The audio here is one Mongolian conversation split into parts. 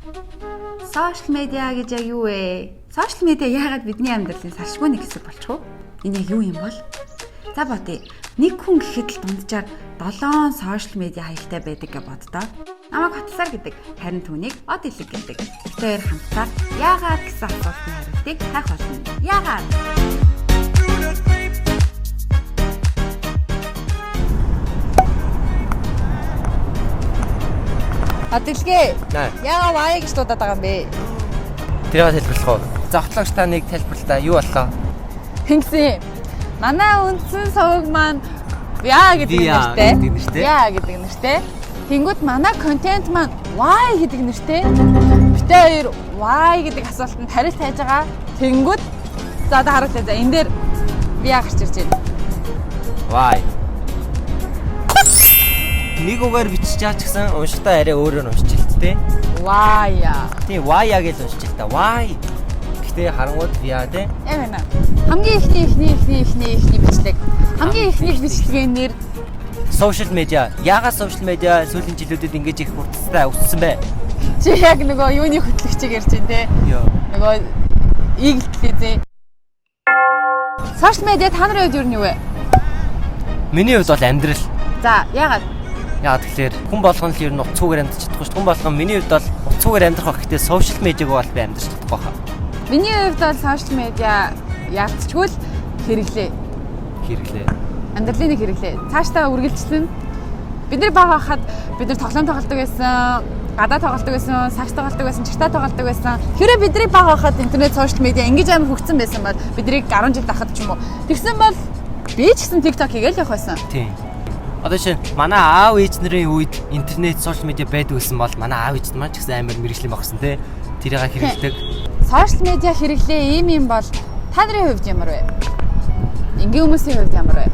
Social media гэж яг юу вэ? Social media яагаад бидний амьдралын салшгүй нэг хэсэг болчих вэ? Энэ яг юу юм бол? За бодъё. Нэг хүн гэхэд л дунджаар 7 social media хаягтай байдаг гэж боддоо. Намайг Хотсаар гэдэг. Харин түүнийг Од Илэг гэдэг. Тэр хамтдаа яагаад гэсэн асуултын хариултыг хайх болно. Яагаад? Адилгээ. Яагаад вая гэж дуудаад байгаа юм бэ? Тэрийг тайлбарлах уу? За хотлогч та нэг тайлбарлаа та. Юу боллоо? Тэнгисэн. Манай үндсэн сувг маань яа гэдэг нэртэй. Яа гэдэг нэртэй. Тэнгүүд манай контент маань why гэдэг нэртэй. Битээ хоёр why гэдэг асуултанд хариулт хайж байгаа. Тэнгүүд за одоо харуулъя. За энэ дээр би яа гарч ирж байна? Why? Нэг үгээр бичиж чаа ч гэсэн уншихтаа арай өөрөөр уншиж л тээ. Why яа. Тийм why яа гэж уншиж л та. Why. Гэтэ харангууд яа тий. Яг байна. Хамгийн эхний эхний эхний эхний эхний бичлэг. Хамгийн эхний бичлэгийн нэр social media. Яагаад social media сүүлийн жилүүдэд ингэж их хурцтай өссөн бэ? Чи яг нөгөө юуны хөтлөгчийг ярьж байна те? Йоо. Нөгөө Eagle телевизээ. Social media та нарын хувьд юу нь юу вэ? Миний хувьд бол амьдрал. За, яагаад? Яагаад тэгэхээр хүн болгон л ер нь утсгүйгээр амьдарч чадахгүй шүү. Хүн болгон миний хувьд бол утсгүйгээр амьдрах байх гэхдээ social media-г бол би амьдарч чадахгүй хаа. Миний хувьд бол social media яалтчгүй л хэрэглээ. Хэрэглээ. Амьдралын нэг хэрэглээ. Цаашдаа үргэлжлэн. Бид нар бага байхад бид нар тоглоом тоглодог байсан, гадаа тоглодог байсан, сагс тоглодог байсан, чигтаа тоглодог байсан. Хэрэв бидний бага байхад интернет, social media ингэж амар хөгжсөн байсан бол биднийг 10 жил дахад ч юм уу. Тэгсэн бол би ч гэсэн TikTok хийгээл явах байсан. Тийм. Одоо шинэ манай аав ээж нарын үед интернет, social media байдаг байсан бол манай аав ээж нар маань ч гэсэн амар мэрэгжлийн багсан тий. Тэрийг хэрэглэдэг. Social media хэрэглээ ийм юм бол та нарын хувьд ямар вэ? Энгийн хүмүүсийн хувьд ямар вэ?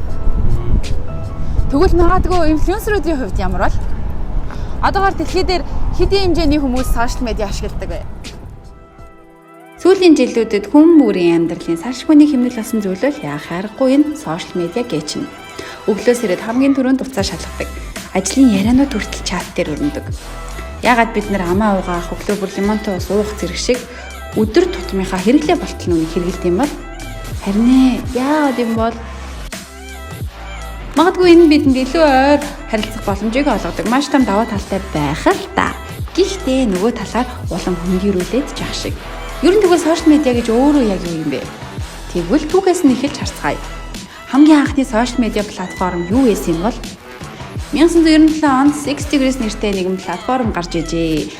Тэгвэл магадгүй инфлюенсерүүдийн хувьд ямар бол? Одоогоор дэлхий дээр хэдийн хэмжээний хүмүүс social media ашигладаг вэ? Сүүлийн жилүүдэд хүн бүрийн амьдралын салшгүй нэг хэмнэл болсон зүйл бол яах аргагүй энэ social media гэж нь. Өглөөс ирээд хамгийн түрүүнд утсаа шалгадаг. Ажлын ярианууд хүртэл чат дээр өрнөдөг. Яагаад бид нар амаа угаах, өглөө бүр лимонтой ус уух зэрэг шиг өдөр тутмынхаа хэрэглээ болтол нүг хэрэгэлдэг юм бол харин яагаад юм бол магадгүй энэ бидэнд илүү ойр харилцах боломжийг олгодог маш том давуу талтай байх л та. Гэхдээ нөгөө талаар улам хөнгөрүүлээд жах шиг. Ер нь тэгвэл social media гэж өөрөө яг юу юм бэ? Тэгвэл түүхээс нь эхэлж харцгаая. Хамгийн анхны social media платформ юу байсан юм бол 1997 онд 6 Degrees нэртэй нэгэн платформ гарч ижээ.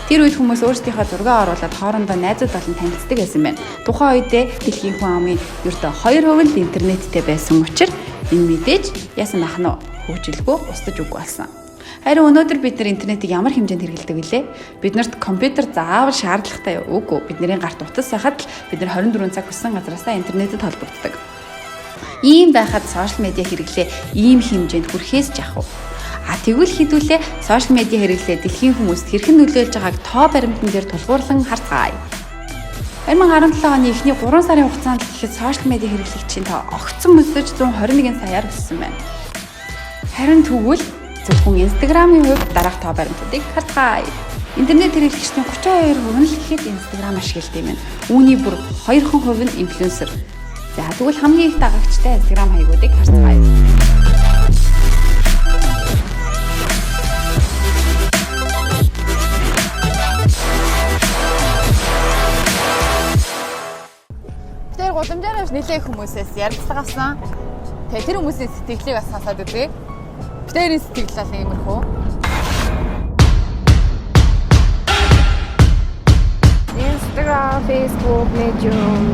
Тэр үед хүмүүс өөрсдийнхөө зургаа оруулаад хоорондоо найзууд болон танилцдаг байсан байна. Тухайн үедээ дэлхийн хүн амын ердөө 2% л интернеттэй байсан учраас энэ мэдээж яасан байх нь хөгжилгүй устж үгүй болсон. Харин өнөөдөр бид нар интернетийг ямар хэмжээнд хэрэглэдэг вүлээ? Бид нарт компьютер заавал шаардлагатай юу? Үгүй. Бидний гарт утас байхад л бид нар 24 цаг хүссэн газараасаа интернетэд холбогддог. Ийм байхад social media хэрэглээ ийм хэмжээнд хүрэхээс жах уу? А тэгвэл хэдүүлээ social media хэрэглээ дэлхийн хүмүүст хэрхэн нөлөөлж байгааг тоо баримтан дээр тулгуурлан харцгаая. 2017 оны эхний 3 сарын хугацаанд гэхэд social media хэрэглэгчийн тоо огцом өсөж 121 саяар өссөн байна. Харин тэгвэл зөвхөн Instagram-ын хувьд дараах тоо баримтуудыг харцгаая. Интернет хэрэглэгчдийн 32% нь л гэхэд Instagram ашигладаг юм байна. Үүний бүр 2% нь инфлюенсер. За тэгвэл хамгийн их дагагчтай Instagram хаягуудыг харцгаая. Тэр гудамжаар явж нэлээх хүмүүсээс ярилцлага авсан. Тэгээ тэр хүмүүсийн сэтгэлийг бас сонсоод үзье. Битэрийн сэтгэл бол иймэрхүү. Instagram, Facebook, Medium,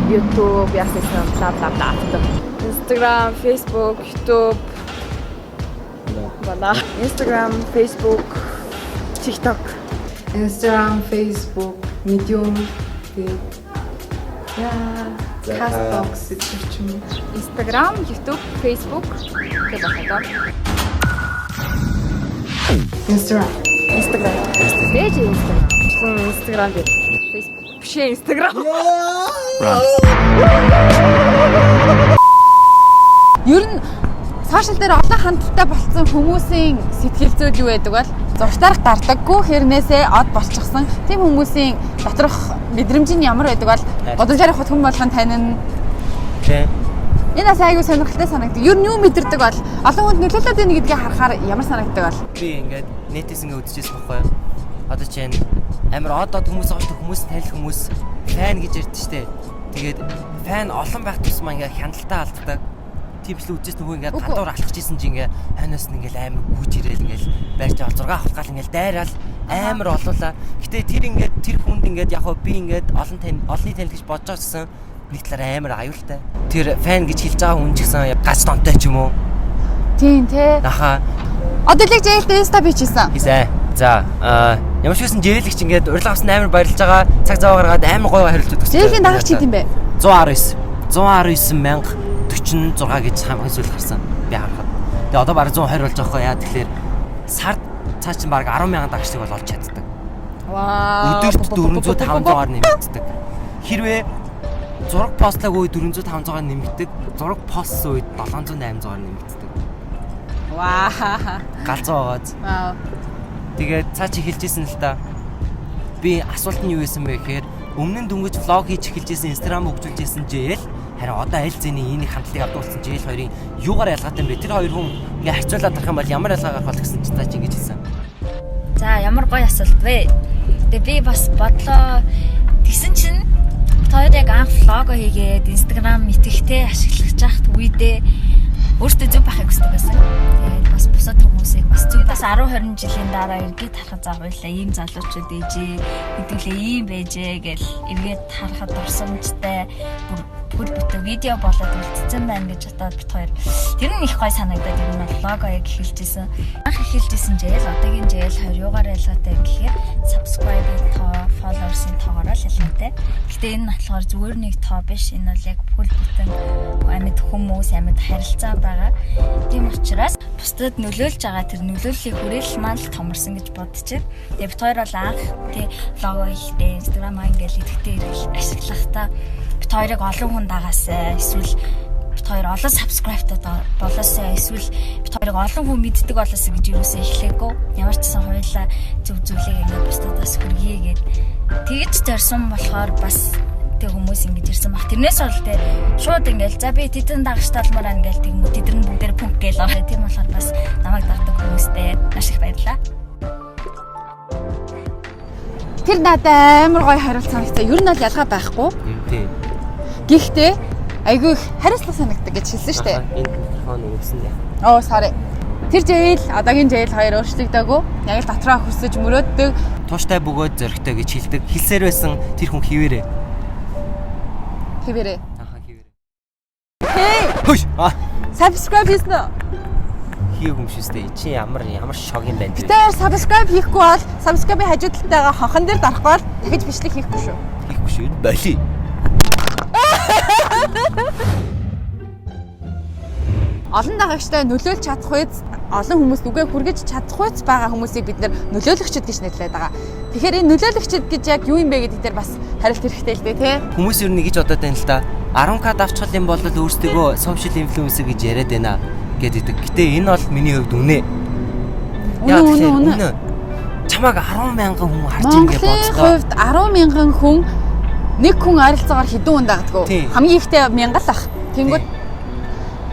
YouTube яасан бла бла бла. Instagram, Facebook, YouTube бала. Instagram, Facebook, TikTok. Instagram, Facebook, Medium тэгээд яа, Castbox гэдэг ч юм уу. Instagram, YouTube, Facebook гэх байна. Instagram. Instagram. Дэж Instagram. Instagram дээр. Facebook. Биш Instagram. Run. хандлттай болцсон хүмүүсийн сэтгэл зүйд юу байдаг бол зуртаар гардаггүй хэрнээсээ од болчихсон тийм хүмүүсийн доторх мэдрэмж нь ямар байдаг бол гудамжаар явахад хүн болгон танина. Тийм. Энэ бас айгүй сонирхолтой санагддаг. Ер нь юу мэдэрдэг бол олон хүнд нөлөөлөд байна гэдгийг харахаар ямар санагддаг бол? Би ингээд нэтээс ингээд үзчихсэн байхгүй юу? Одоо чинь амар од од хүмүүс байгаа шүү дээ. Хүмүүс танил хүмүүс fan гэж ярьдэн штэ. Тэгээд fan олон байх тусмаа ингээд хяналтаа алддаг. Тийм бичлэг үзчихсэн нөгөө ингээд гадуур алхаж исэн чинь ингээд хойноос нь ингээд амар гүйж ирээл ингээд барьж авал 6 хавтгаал ингээд дайраал амар олуулаа. Гэтэ тэр ингээд тэр хүнд ингээд яг хөө би ингээд олон тань олонний танил гэж бодож байсан нэг талаар амар аюултай. Тэр fan гэж хэлж байгаа хүн ч гэсэн гац донтой ч юм уу. Тийм тий. Аха. Одоо л яг JL-д Insta бичсэн. Хийсэ. За, ямар ч байсан JL-ийг ч ингээд урилга авсан амар баярлж байгаа. Цаг зав гаргаад амар гоё харилцаж өгсөн. JL-ийн дагагч хэд юм бэ? 119. 119,046 гэж хамгийн сүүлд гарсан. Би харахад. Тэгээ одоо бараг 120 болж байгаа байхгүй яа. Тэгэхээр сард цаа чинь бараг 10,000 дагагчдыг бол олж чаддаг. Вау. Өдөрт 400 500-аар нэмэгддэг. Хэрвээ зураг постлаагүй 400 500-аар нэмэгддэг. Зураг постсон үед 700 800-аар нэмэгддэг. Вау. Галзуу байгааз. Вау. Тэгээд цаа чи хэлжсэн л та. Би асуулт нь юу байсан бэ гэхээр өмнө нь дөнгөж vlog хийж эхэлжсэн, Instagram хөгжүүлжсэн JL харин одоо аль зэний энэ хандлтыг авдаг болсон JL хоёрын юугаар ялгаатай юм бэ? Тэр хоёр хүн ингээ харьцуулаад тарах юм бол ямар ялгаа гарах бол гэсэн чи цаа чи ингэж хэлсэн. За ямар гоё асуулт вэ? Тэгээ би бас бодлоо тэгсэн чинь хоёр яг анх vlog хийгээд Instagram итгэхтэй ашиглаж байхад үедээ өөртөө зөв байхыг хүсдэг байсан. Тэгээд бас бусад хүмүүсийг бас зөв бас 10 20 жилийн дараа эргээд харахад за хоёлаа ийм залуучууд ээжээ хэдүүлээ ийм байжээ гэл эргээд харахад дурсамжтай бүр бүхэл бүтэн видео болоод үлдсэн байна гэж бодоод бит хоёр тэр нь их гой санагдаад ер нь бол лого яг эхэлжсэн. Анх эхэлжсэн JL одоогийн JL хоёр юугаар ялгаатай гэхээр subscribe-ийн тоо, followers-ийн тоогоор л ялгаатай. Гэтэ энэ нь болохоор зүгээр нэг тоо биш. Энэ бол яг бүхэл бүтэн амьд хүмүүс, амьд харилцаа байгаа. Тийм учраас бусдад нөлөөлж байгаа тэр нөлөөллийн хүрээлэл маань л томорсон гэж бодож байна. Тэгээ бит хоёр бол анх тий лого хийхдээ Instagram аа ингээл идэвхтэй ашиглахдаа бит хоёрыг олон хүн дагаасай эсвэл бит хоёр олон subscribe-тай болоосай эсвэл бит хоёрыг олон хүн мэддэг болоосай гэж юусаа эхлэегүй. Ямар ч гэсэн хоёулаа зөв зүйлийг ингээд бусдад бас хүргэе гэд тэгж зорьсон болохоор бас тэг хүмүүс ингэж ирсэн баг. Тэрнээс бол тэ шууд ингээл за би тэдэн дагагчтай болмоор байна ингээл тэгэнгүүт тэд нар бүгдээр пүнк гээл байгаа. Тийм болохоор бас намайг дагдаг хүмүүстээ маш их баярлалаа. Тэр надад амар гоё хариулт санагцсан. Ер нь бол ялгаа байхгүй. Тийм. Гэхдээ айгүй их хариуцлага санагддаг гэж хэлсэн шүү дээ. Энэ микрофон өгсөн дээ. Оо sorry. Тэр JL одоогийн JL хоёр өөрчлөгдөөгүй. Яг л дотроо хүсэж мөрөөддөг. Тууштай бөгөөд зоригтой гэж хэлдэг. Хэлсээр байсан тэр хүн хിവэрэ. Хിവэрэ. Аха хിവэрэ. Хей. Хөөш. Аа. Subscribe хийсэн үү? Хийгээгүй юм шүү дээ. Чи ямар ямар шог юм бэ? Тэр subscribe хийхгүй бол subscribe-ийн хажуу талтайгаа хонхон дээр дарахгүй бол дахиж бичлэг хийхгүй шүү. Хийхгүй шүү. Боли. Олон дагагчтай нөлөөлж чадах үйц олон хүмүүст үгээ хүргэж чадах үйц байгаа хүмүүсийг бид нэр нөлөөлөгчд гэж нэрлэдэг байгаа. Тэгэхээр энэ нөлөөлөгчд гэж яг юу юм бэ гэдэг дээр бас хариулт хэрэгтэй л дээ тий. Хүмүүс ер нь гэж бодоод байна л да. 10K давчхал юм бол өөрсдөө social influencer гэж яриад байна гэдэг. Гэтэ энэ бол миний хувьд үнэ. Үнэ үнэ үнэ. Чамайг 10,000 хүн харж ингэ Монголын боддоо. хувьд 10,000 хүн нэг хүн ойролцоогоор хэдэн хүн дагдаг. Хамгийн ихтэй 1000 л ах. Тэнгүүд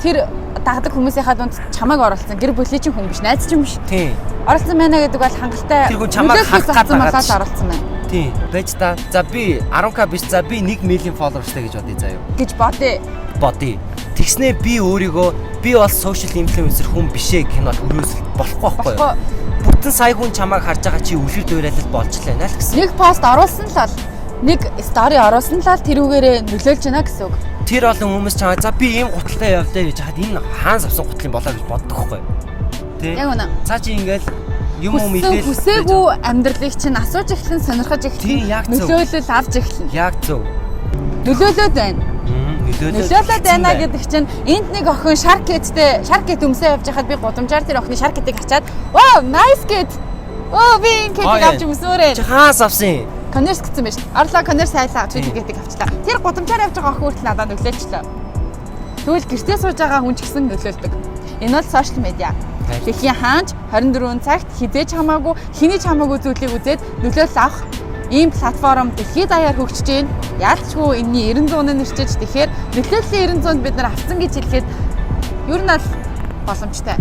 тэр дагдаг хүмүүсийнхаа дунд чамайг оруулсан гэр бүлийн чинь хүн биш, найз чинь биш. Тийм. Оруулсан байна гэдэг бол хангалттай. Тэр хүн чамайг нөлөөлөхөөс харах авсан гээд болоод оруулсан байна Тийм. Байж та. За би 10K биш. За би 1 million followersтай гэж бодъё заяа. гэж бодъё. Бодъё. Тэгснээ би өөрийгөө би бол social influencer хүн биш ээ гэх нь бол өрөөсөл болохгүй байхгүй юу? Болохгүй. Бүтэн сая хүн чамайг харж байгаа чи үлгэр дуурайлал болж л байна л гэсэн. Нэг пост оруулсан л бол нэг стори оруулсан л тэрүүгээрээ нөлөөлж байна гэсэн үг. Тэр олон хүмүүс чамайг за би ийм гуталтай явлаа гэж хаад энэ хаан авсан гутал юм болоо гэж боддог байхгүй юу? Тэ? Яг үнэ. Цаа чи ингээл юм уу Хүссэн мэдээл хүсээгүй амьдралыг чинь асууж эхлэн, сонирхож Тийм, эхлэн, яг зөв. нөлөөлөл авч эхлэн. Яг зөв. Нөлөөлөөд байна. Нөлөөлөөд Нөлөөлөөд байна гэдэг чинь энд нэг охин шаркеттэй, шаркет өмсөө явж хахад би гудамжаар тэр охины шаркетийг хачаад, "Wow, nice kid." Оо би энэ кетийг авч өмсөөрэй. Чи хаанаас авсан юм? Конверс гэсэн байж. Орлоо конверс хайлаа. Чи кетийг авчлаа. Тэр гудамжаар явж байгаа охин хүртэл надад нөлөөлчлөө. Тэгвэл гэртээ сууж байгаа хүн ч гэсэн нөлөөлдөг. Энэ бол social media. Дэлхийн хаанч 24 цагт хэзээ ч хамаагүй, хэний ч хамаагүй зүйлийг үзээд нөлөөлөл авах ийм платформ дэлхийд даяар хөгжиж байна. Яалтчгүй энэний 90% нь нэрчиж, тэгэхээр нөлөөллийн 90%-нд бид нар авсан гэж хэлэхэд ер нь аль боломжтой.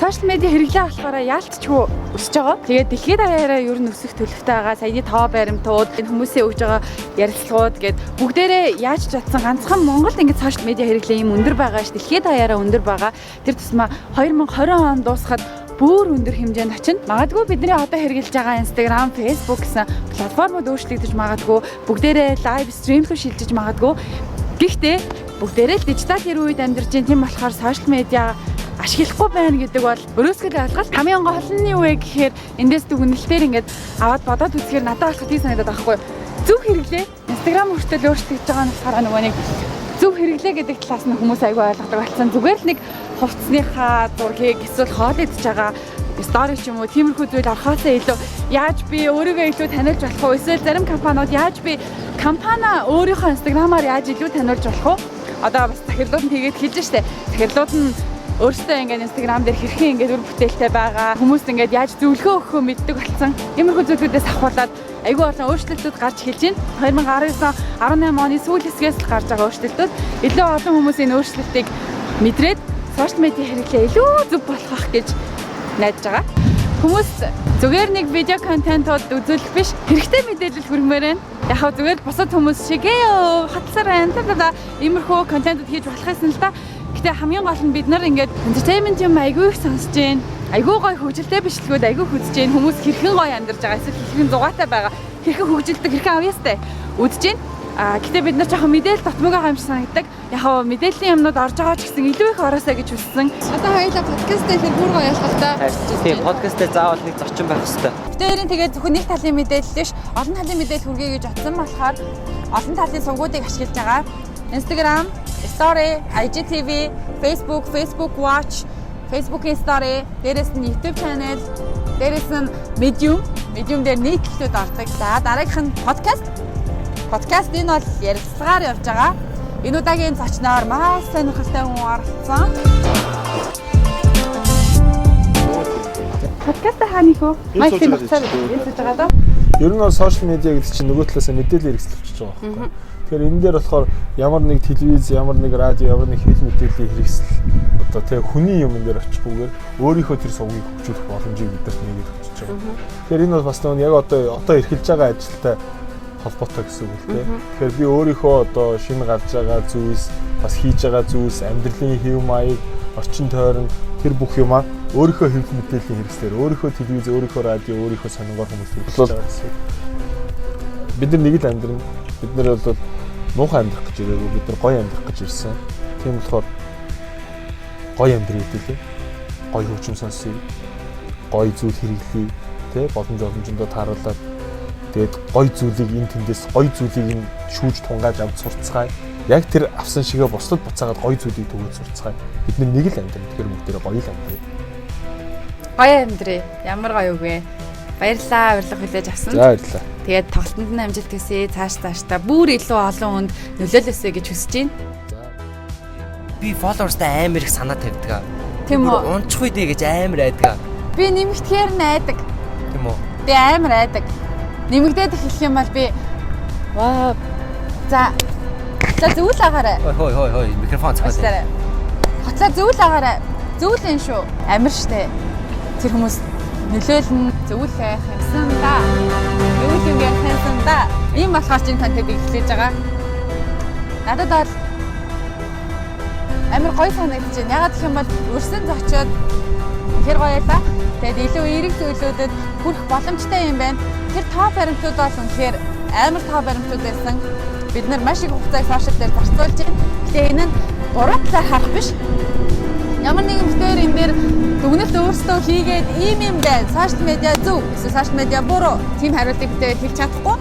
Social media хэрэглээ болохоор яалтчгүй өсөж байгаа. Тэгээд дэлхийд даяараа ер нь өсөх төлөвтэй байгаа. Саяны тоо баримтууд, энэ хүмүүсийн өгж байгаа ярилцлагууд гээд бүгдээрээ яаж ч чадсан ганцхан Монголд ингэж social media хэрэглээ ийм өндөр байгаа ш. Дэлхийд даяараа өндөр байгаа. Тэр тусмаа 2020 он дуусахад бүр өндөр хэмжээнд очино. Магадгүй бидний одоо хэрэглэж байгаа Instagram, Facebook гэсэн платформуд өөрчлөгдөж магадгүй, бүгдээрээ live stream руу шилжиж магадгүй. Гэхдээ бүгдээрээ л дижитал эрийн үед амьдарч байна. Тийм болохоор social media ашиглахгүй байна гэдэг бол өрөөсгөл ойлголт. Хамгийн гол нь юу вэ гэхээр эндээс дүгнэлтээр ингээд аваад бодоод үзэхээр надад болохоор тийм санагдаад байгаа байхгүй. Зөв хэрэглээ. Instagram хүртэл өөрчлөгдөж байгаа нь болохоор нөгөө нэг зөв хэрэглээ гэдэг талаас нь хүмүүс айгүй ойлгодог болсон. Зүгээр л нэг хувцсныхаа зургийг эсвэл хоол идэж байгаа story ч юм уу, тиймэрхүү зүйл орохоосоо илүү яаж би өөрийгөө илүү таниулж болох вэ? Эсвэл зарим компаниуд яаж би компани өөрийнхөө Instagram-аар яаж илүү таниулж болох вэ? Одоо бас захирлууд нь тэгээд хэлж штэ. Захирлууд нь өөрсдөө ингээд Instagram дээр хэрхэн ингээд үр бүтээлтэй байгаа, хүмүүст ингээд яаж зөвлөгөө өгөхөө мэддэг болсон. Иймэрхүү зүйлүүдээс авахуулаад айгүй олон өөрчлөлтүүд гарч эхэлж байна. 2019 18 оны сүүл хэсгээс л гарч байгаа өөрчлөлтүүд илүү олон хүмүүс энэ өөрчлөлтийг мэдрээд social media хэрэглээ илүү зөв болох байх гэж найдаж байгаа. Хүмүүс зүгээр нэг видео контентууд үзүүлэх биш, хэрэгтэй мэдээлэл хүргэмээр байна. Яг хав зүгээр л бусад хүмүүс шиг ээ хатласаар байна та иймэрхүү контентууд хийж болох юмсан л да. Гэтэ хамгийн гол нь бид нар ингээд entertainment юм айгүй их сонсож байна. Айгүй гоё хөгжилтэй бичлэгүүд айгүй үзэж байна. Хүмүүс хэрхэн гоё амьдарч байгаа, эсвэл хэрхэн зугаатай байгаа, хэрхэн хөгжилдөг, хэрхэн авьяастай үзэж байна. А гэтээ бид нар жоохон мэдээлэл дутмаг байгаа юм шиг санагддаг. Яг хав мэдээллийн юмнууд орж байгаа ч гэсэн илүү их ороосаа гэж хүссэн. Одоо хоёулаа подкаст дээр бүр гоё ялгалтай. Тийм, подкаст дээр заавал нэг зочин байх хэрэгтэй. Бид хоёрын тэгээд зөвхөн нэг талын мэдээлэл биш, олон талын мэдээлэл хүргэе гэж бодсон болохоор олон талын сувгуудыг ашиглаж байгаа. Instagram, Story, IGTV, Facebook, Facebook Watch, Facebook-ийн Story, дээрэс нь YouTube channel, дээрэс нь Medium, Medium дээр нийтлэлүүд ордог. За дараагийнх нь подкаст. Подкаст энэ бол ярилцлагаар явж байгаа. Энэ удаагийн зочноор маш сонирхолтой хүн оролцсон. Подкаст хаана их вэ? Майкийн багцаар ярьж байгаа даа. Ер нь бол social media гэдэг чинь нөгөө талаас нь мэдээлэл хэрэгсэл болчихж байгаа байхгүй. Тэгэхээр энэ дээр болохоор ямар нэг телевиз, ямар нэг радио, ямар нэг хэвлэл мэдээллийн хэрэгсэл одоо тэг хүний юм дээр очихгүйгээр өөрийнхөө тэр сувгийг хөгжүүлэх боломжийг бидэрт нэгэд өгч байгаа. Тэгэхээр энэ бол бас нөгөө яг одоо эрхэлж байгаа ажилтай холбоотой гэсэн үг л дээ. Тэгэхээр би өөрийнхөө одоо шинэ гарч байгаа зүйлс, бас хийж байгаа зүйлс, амьдралын хэв маяг, орчин тойрон тэр бүх юмаа өөрийнхөө хэвлэл мэдээллийн хэрэгслээр, өөрийнхөө телевиз, өөрийнхөө радио, өөрийнхөө сонингоор хүмүүс хэрэглэж байгаа гэсэн үг. Бид нар нэг л амьдрна. Бид нар бол муухай амьдрах гэж ирээгүй, бид нар гоё амьдрах гэж ирсэн. Тийм болохоор гоё амьдрал хэдүүлээ. Гоё хөгжим сонсъё. Гоё зүйл хэрэглэе. Тэ боломжиндоо тааруулаад тэгээд гоё зүйлийг энэ тэндээс гоё зүйлийг нь шүүж тунгааж авч сурцгаая. Яг тэр авсан шигээ бусдад буцаагаад гоё зүйлийг түгээж сурцгаая. Бид нар нэг л амьдрна. Тэгэхээр бүгдээрээ гоё л амьдрая. Гоё амьдрий. Ямар гоё үг вэ? Баярлалаа, урилга хүлээж авсан. За баярлалаа. Тэгээд тоглолтод нь амжилт хүсье. Цааш цаашдаа бүр илүү олон хүнд нөлөөлөөсэй гэж хүсэж байна. Би followers-тай амар их санаа тавьдаг. Тийм үү? Унчих үү гэж амар айдаг. Би нэмэгдэхээр нь айдаг. Тийм үү? Би амар айдаг. Нэмэгдээд эхлэх юм бол би ваа за зөвл агаарай. Хой хой хой микрофон цохиод. Баярлалаа. Хотлоо зөвл агаарай. Зөвл энэ шүү. Амар штэ. Тэр хүмүүс нөлөөлнө, зөвл хайх юмсан да. Зөвл юм ярих юмсан да. Ийм болохоор ч энэ контентыг эхлэж байгаа. Надад бол амар гоё санагдаж байна. Ягаад гэх юм бол өрсөн зочиод тэр гоё л да. Тэгээд илүү эерэг зүйлүүдэд хүрэх боломжтой юм байна. Тэр тоо баримтууд бол үнэхээр амар тоо баримтууд байсан. Бид нар маш их хугацааг сошиал дээр зарцуулж байна. Гэтэ энэ нь буруу талаар харах биш. Ямар нэгэн битээр энэ дээр дүгнэлт өөрсдөө хийгээд ийм юм байна. Сошиал медиа зөв, эсвэл сошиал медиа буруу. Тийм хариултыг битээр хэлж чадахгүй.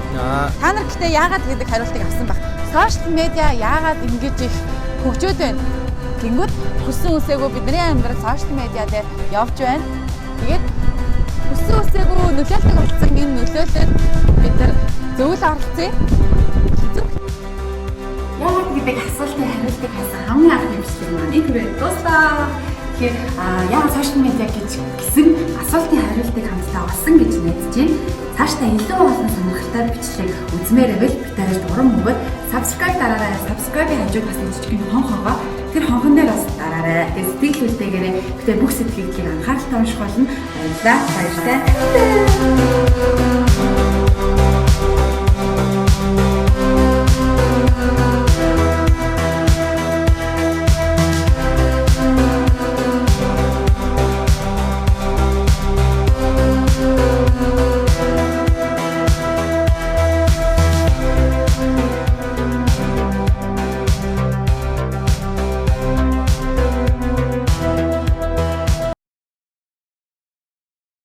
Та нар гэтээ яагаад гэдэг хариултыг авсан баг. Сошиал медиа яагаад ингэж их хөгжөөд байна? Тэнгүүд хүссэн үсээгүй бидний амьдрал сошиал медиа дээр явж байна. Тэгээд хүссэн үсээгүй нөлөөлдөг болсон энэ нөлөөлөлд бид нар зөв л оролцъё. Яагаад гэдэг асуултын хариултыг хасан хамгийн анхны бичлэг маань энэ хүрээд дууслаа. Тэгэхээр яагаад social media гэж гэсэн асуултын хариултыг хамтдаа олсон гэж найдаж байна. Цаашдаа илүү олон сонирхолтой бичлэг үзмээр байвал бид хоёрт урам өгөөд subscribe дараарай. Subscribe-ийн хажууд бас нэг жижигхэн хонхоогоо тэр хонхон дээр бас дараарай. Тэгээ сэтгэл үлдээгээрэй. Бид бүх сэтгэгдлийг анхааралтай унших болно. Баярлалаа. Баяртай.